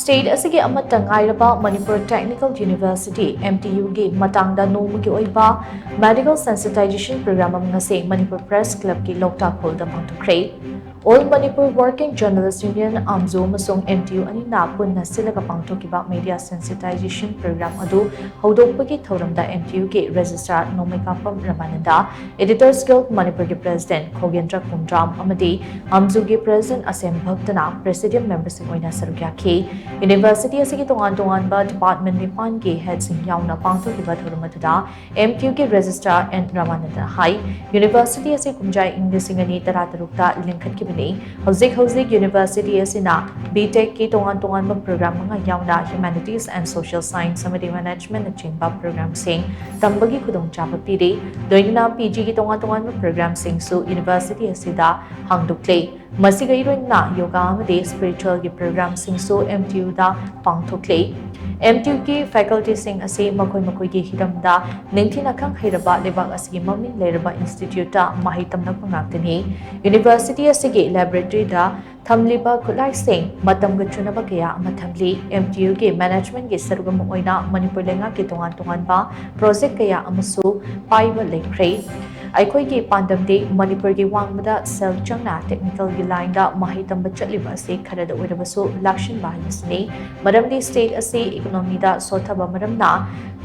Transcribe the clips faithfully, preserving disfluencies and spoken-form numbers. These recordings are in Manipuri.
State ꯑꯁꯤꯒꯤ ꯑꯃꯠꯇ ꯉꯥꯏꯔꯕ Manipur Technical University, M T U ꯒꯤ ꯃꯇꯥꯡꯗ ꯅꯣꯡꯃꯒꯤ ꯑꯣꯏꯕ medical sensitization program ꯑꯃ ꯉꯁꯤ ꯃꯅꯤꯄꯨꯔ Press Club ꯀꯤ ꯂꯣꯛꯇꯥꯛ ꯍꯣꯜꯗ ꯄꯥꯡꯊꯣꯛꯈ꯭ꯔꯦ꯫ All Manipur Working Journalist Union, ꯑꯥꯝꯖꯨ ꯑꯃꯁꯨꯡ M T U ꯑꯅꯤꯅ ꯄꯨꯟꯅ ꯁꯤꯜꯂꯒ ꯄꯥꯡꯊꯣꯛꯈꯤꯕ media sensitization program ꯑꯗꯨ ꯍꯧꯗꯣꯛꯄꯒꯤ ꯊꯧꯔꯝꯗ M T U ꯒꯤ Registrar ꯅꯣꯡꯃꯩꯀꯥꯄꯝ ꯔꯃꯥꯅꯟꯗ, Editors Guild ꯃꯅꯤꯄꯨꯔꯒꯤ President ꯈꯣꯒꯦꯟꯗ꯭ꯔ ꯀꯨꯝꯗ꯭ꯔꯥꯝ ꯑꯃꯗꯤ ꯑꯥꯝꯖꯨꯒꯤ President ꯑꯁꯦꯝ ꯚꯛꯇꯅ Presidium member ꯁꯤꯡ ꯑꯣꯏꯅ ꯁꯔꯨꯛ ꯌꯥꯈꯤ꯫ University ꯑꯁꯤꯒꯤ ꯇꯣꯉꯥꯟ ꯇꯣꯉꯥꯟꯕ department ꯅꯤꯄꯥꯟꯒꯤ head ꯁꯤꯡ ꯌꯥꯎꯅ ꯄꯥꯡꯊꯣꯛꯈꯤꯕ ꯊꯧꯔꯝ ꯑꯗꯨꯗ M T U ꯒꯤ Registrar N ꯔꯃꯥꯅꯟꯗꯅ ꯍꯥꯏ, University ꯑꯁꯤ ꯀꯨꯝꯖꯥ ꯏꯪ ꯂꯤꯁꯤꯡ ꯑꯅꯤ ꯇꯔꯥꯇꯔꯨꯛꯇ ꯂꯤꯡꯈꯠꯈꯤꯕꯅꯤ꯫ ꯍꯧꯖꯤꯛ ꯍꯧꯖꯤꯛ University ꯑꯁꯤꯅ B Tech ꯀꯤ ꯇꯣꯉꯥꯟ ꯇꯣꯉꯥꯟꯕ program ꯃꯉꯥ ꯌꯥꯎꯅ Humanities and Social Science ꯑꯃꯗꯤ Management ꯅꯆꯤꯡꯕ program ꯁꯤꯡ ꯇꯝꯕꯒꯤ ꯈꯨꯗꯣꯡꯆꯥꯕ ꯄꯤꯔꯤ꯫ ꯂꯣꯏꯅꯅ P G ꯒꯤ ꯇꯣꯉꯥꯟ ꯇꯣꯉꯥꯟꯕ program ꯁꯤꯡꯁꯨ University ꯑꯁꯤꯗ ꯍꯥꯡꯗꯣꯛꯂꯦ꯫ ꯃꯁꯤꯒ ꯏꯔꯣꯏꯅꯅ yoga ꯑꯃꯗꯤ spiritual ꯒꯤ program ꯁꯤꯡꯁꯨ M T U ꯗ ꯄꯥꯡꯊꯣꯛꯂꯤ꯫ M T U ꯒꯤ faculty ꯁꯤꯡ ꯑꯁꯤ ꯃꯈꯣꯏ ꯃꯈꯣꯏꯒꯤ ꯍꯤꯔꯝꯗ ꯅꯤꯡꯊꯤꯅ ꯈꯪ ꯍꯩꯔꯕ ꯂꯩꯕꯥꯛ ꯑꯁꯤꯒꯤ ꯃꯃꯤꯡ ꯂꯩꯔꯕ institute ꯇ ꯃꯍꯩ ꯇꯝꯂꯛꯄ ꯉꯥꯛꯇꯅꯤ꯫ University ꯑꯁꯤꯒꯤ laboratory ꯗ ꯊꯝꯂꯤꯕ ꯈꯨꯠꯂꯥꯏꯁꯤꯡ ꯃꯇꯝꯒ ꯆꯨꯅꯕ ꯀꯌꯥ ꯑꯃ ꯊꯝꯂꯤ꯫ M T U ꯒꯤ management ꯀꯤ ꯁꯔꯨꯛ ꯑꯃ ꯑꯣꯏꯅ ꯃꯅꯤꯄꯨꯔ ꯂꯩꯉꯥꯛꯀꯤ ꯇꯣꯉꯥꯟ ꯇꯣꯉꯥꯟꯕ project ꯀꯌꯥ ꯑꯃꯁꯨ ꯄꯥꯏꯕ ꯂꯩꯈ꯭ꯔꯦ꯫ ꯑꯩꯈꯣꯏꯒꯤ ꯄꯥꯟꯗꯝꯗꯤ ꯃꯅꯤꯄꯨꯔꯒꯤ ꯋꯥꯡꯃꯗ ꯁꯦꯜ ꯆꯪꯅ technical ꯒꯤ line ꯗ ꯃꯍꯩ ꯇꯝꯕ ꯆꯠꯂꯤꯕ ꯑꯁꯤ ꯈꯔꯗ ꯑꯣꯏꯔꯕꯁꯨ ꯂꯥꯛꯁꯤꯟꯕ ꯍꯥꯏꯕꯁꯤꯅꯤ꯫ ꯃꯔꯝꯗꯤ state ꯑꯁꯤ economy ꯗ ꯁꯣꯠꯊꯕ ꯃꯔꯝꯅ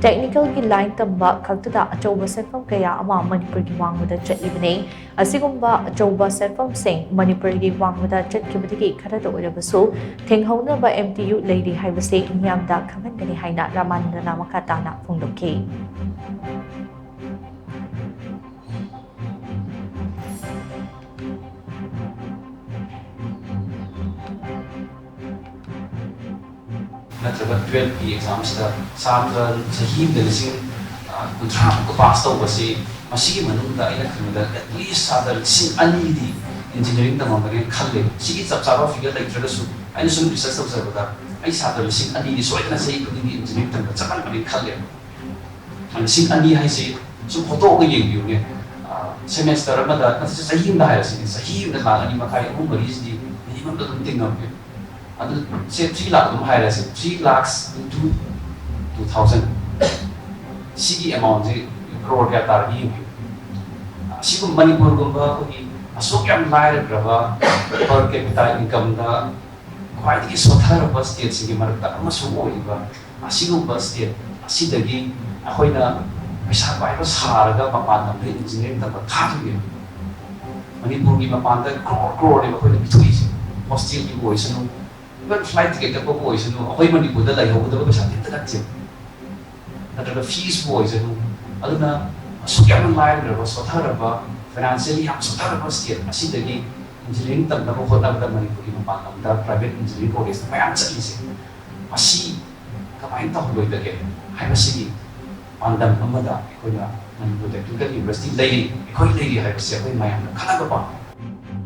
technical ꯒꯤ line ꯇꯝꯕ ꯈꯛꯇꯗ ꯑꯆꯧꯕ ꯁꯦꯟꯐꯝ ꯀꯌꯥ ꯑꯃ ꯃꯅꯤꯄꯨꯔꯒꯤ ꯋꯥꯡꯃꯗ ꯆꯠꯂꯤꯕꯅꯤ꯫ ꯑꯁꯤꯒꯨꯝꯕ ꯑꯆꯧꯕ ꯁꯦꯟꯐꯝꯁꯤꯡ ꯃꯅꯤꯄꯨꯔꯒꯤ ꯋꯥꯡꯃꯗ ꯆꯠꯈꯤꯕꯗꯒꯤ ꯈꯔꯗ ꯑꯣꯏꯔꯕꯁꯨ ꯊꯤꯡꯍꯧꯅꯕ M T U ꯂꯩꯔꯤ ꯍꯥꯏꯕꯁꯤ ꯃꯤꯌꯥꯝꯗ ꯈꯪꯍꯟꯒꯅꯤ ꯍꯥꯏꯅ ꯔꯃꯥꯅꯟꯗꯅ ꯃꯈꯥ ꯇꯥꯅ ꯐꯣꯡꯗꯣꯛꯈꯤ꯫ ꯅꯠꯇ꯭ꯔꯒ twelve ꯀꯤ exam ꯁꯤꯗ ꯁꯥꯇ꯭ꯔ ꯆꯍꯤ ꯑꯃꯗ ꯂꯤꯁꯤꯡ, ꯑ, ꯀꯨꯟꯊ꯭ꯔꯥ ꯃꯨꯛꯀ pass ꯇꯧꯕꯁꯤ, ꯃꯁꯤꯒꯤ ꯃꯅꯨꯡꯗ ꯑꯩꯅ ꯈꯟꯕꯗ at least ꯁꯥꯇ꯭ꯔ ꯂꯤꯁꯤꯡ ꯑꯅꯤꯗꯤ engineering ꯇꯝꯃꯝꯒꯅꯦꯅ ꯈꯜꯂꯦ꯫ ꯁꯤꯒꯤ ꯆꯞ ꯆꯥꯕ figure ꯂꯩꯇ꯭ꯔꯒꯁꯨ ꯑꯩꯅ ꯁꯨꯝ research ꯇꯧꯖꯕꯗ ꯑꯩ ꯁꯥꯇ꯭ꯔ ꯂꯤꯁꯤꯡ ꯑꯅꯤꯗꯤ ꯁꯣꯏꯗꯅ ꯆꯍꯤ ꯈꯨꯗꯤꯡꯒꯤ engineering ꯇꯝꯕ ꯆꯞ ꯃꯥꯟꯅꯕꯅꯦꯅ ꯈꯜꯂꯦ꯫ ꯂꯤꯁꯤꯡ ꯑꯅꯤ ꯍꯥꯏꯁꯤ ꯁꯨꯝ ꯍꯣꯠꯇꯣꯛꯑꯒ ꯌꯦꯡꯕꯤꯌꯨꯅꯦ꯫ ꯑ, semester ꯑꯃꯗ, ꯅꯠꯇ꯭ꯔꯁꯨ ꯆꯍꯤ ꯑꯃꯗ ꯍꯥꯏꯔꯁꯤꯅꯦ, ꯆꯍꯤ ꯑꯃꯗ ꯂꯥꯛ ꯑꯅꯤ ꯃꯈꯥꯏ, ꯑꯍꯨꯝ, ꯃꯔꯤꯁꯤꯗꯤ minimum ꯗ ꯑꯗꯨꯝ ꯇꯤꯡꯉꯝꯃꯦ꯫ ꯑꯗꯨ ꯁꯦ three lakh ꯑꯗꯨꯝ ꯍꯥꯏꯔꯁꯦ, three lakhs into two thousand, ꯁꯤꯒꯤ ꯑꯦꯃꯥꯎꯟꯁꯦ ꯀ꯭ꯔꯣꯔ ꯀꯌꯥ ꯇꯥꯔꯒꯦ ꯌꯦꯡꯕꯤꯌꯨ꯫ ꯑꯁꯤꯒꯨꯝꯕ ꯃꯅꯤꯄꯨꯔꯒꯨꯝꯕ ꯑꯩꯈꯣꯏꯒꯤ ꯑꯁꯨꯛ ꯌꯥꯝ ꯂꯥꯏꯔꯈ꯭ꯔꯕ, per capita incomeꯗ ꯈ꯭ꯋꯥꯏꯗꯒꯤ ꯁꯣꯠꯊꯔꯕ stateꯁꯤꯡꯒꯤ ꯃꯔꯛꯇ ꯑꯃꯁꯨ ꯑꯣꯏꯔꯤꯕ ꯑꯁꯤꯒꯨꯝꯕ state ꯑꯁꯤꯗꯒꯤ ꯑꯩꯈꯣꯏꯅ ꯄꯩꯁꯥ ꯄꯥꯏꯕ ꯁꯥꯔꯒ ꯃꯄꯥꯟ ꯂꯝꯗ engineering ꯇꯝꯕ ꯊꯥꯗꯣꯏꯅꯦꯕ꯫ ꯃꯅꯤꯄꯨꯔꯒꯤ ꯃꯄꯥꯟꯗ ꯀ꯭ꯔꯣꯔ ꯀ꯭ꯔꯣꯔꯅꯦꯕ ꯑꯩꯈꯣꯏꯅ ꯄꯤꯊꯣꯛꯏꯁꯦ꯫ Hostelꯒꯤꯕꯨ ꯑꯣꯏꯁꯅꯨ, even flight ticket ꯀꯛꯄꯕꯨ ꯑꯣꯏꯁꯅꯨ, ꯑꯩꯈꯣꯏ ꯃꯅꯤꯄꯨꯔꯗ ꯂꯩꯍꯧꯒꯗꯕ ꯄꯩꯁꯥ ꯀꯩꯝꯇ ꯅꯠꯇꯦꯕ꯫ ꯅꯠꯇ꯭ꯔꯒ feesꯕꯨ ꯑꯣꯏꯁꯅꯨ꯫ ꯑꯗꯨꯅ ꯑꯁꯨꯛ ꯌꯥꯝꯅ ꯂꯥꯏꯔꯈ꯭ꯔꯕ, ꯁꯣꯠꯊꯔꯕ, financially ꯌꯥꯝ ꯁꯣꯠꯊꯔꯕ state ꯑꯁꯤꯗꯒꯤ engineering ꯇꯝꯅꯕ ꯍꯣꯠꯅꯕꯗ ꯃꯅꯤꯄꯨꯔꯒꯤ ꯃꯄꯥꯟ ꯂꯝꯗ private engineering collegeꯇ ꯃꯌꯥꯝ ꯆꯠꯂꯤꯁꯦ, ꯃꯁꯤ ꯀꯃꯥꯏꯅ ꯇꯧꯍꯜꯂꯣꯏꯗꯒꯦ ꯍꯥꯏꯕꯁꯤꯒꯤ ꯄꯥꯟꯗꯝ ꯑꯃꯗ ꯑꯩꯈꯣꯏꯅ ꯃꯅꯤꯄꯨꯔ Technical University ꯂꯩꯔꯤ, ꯑꯩꯈꯣꯏ ꯂꯩꯔꯤ ꯍꯥꯏꯕꯁꯦ ꯑꯩꯈꯣꯏ ꯃꯌꯥꯝꯅ ꯈꯪꯍꯟꯕ ꯄꯥꯝꯃꯤ꯫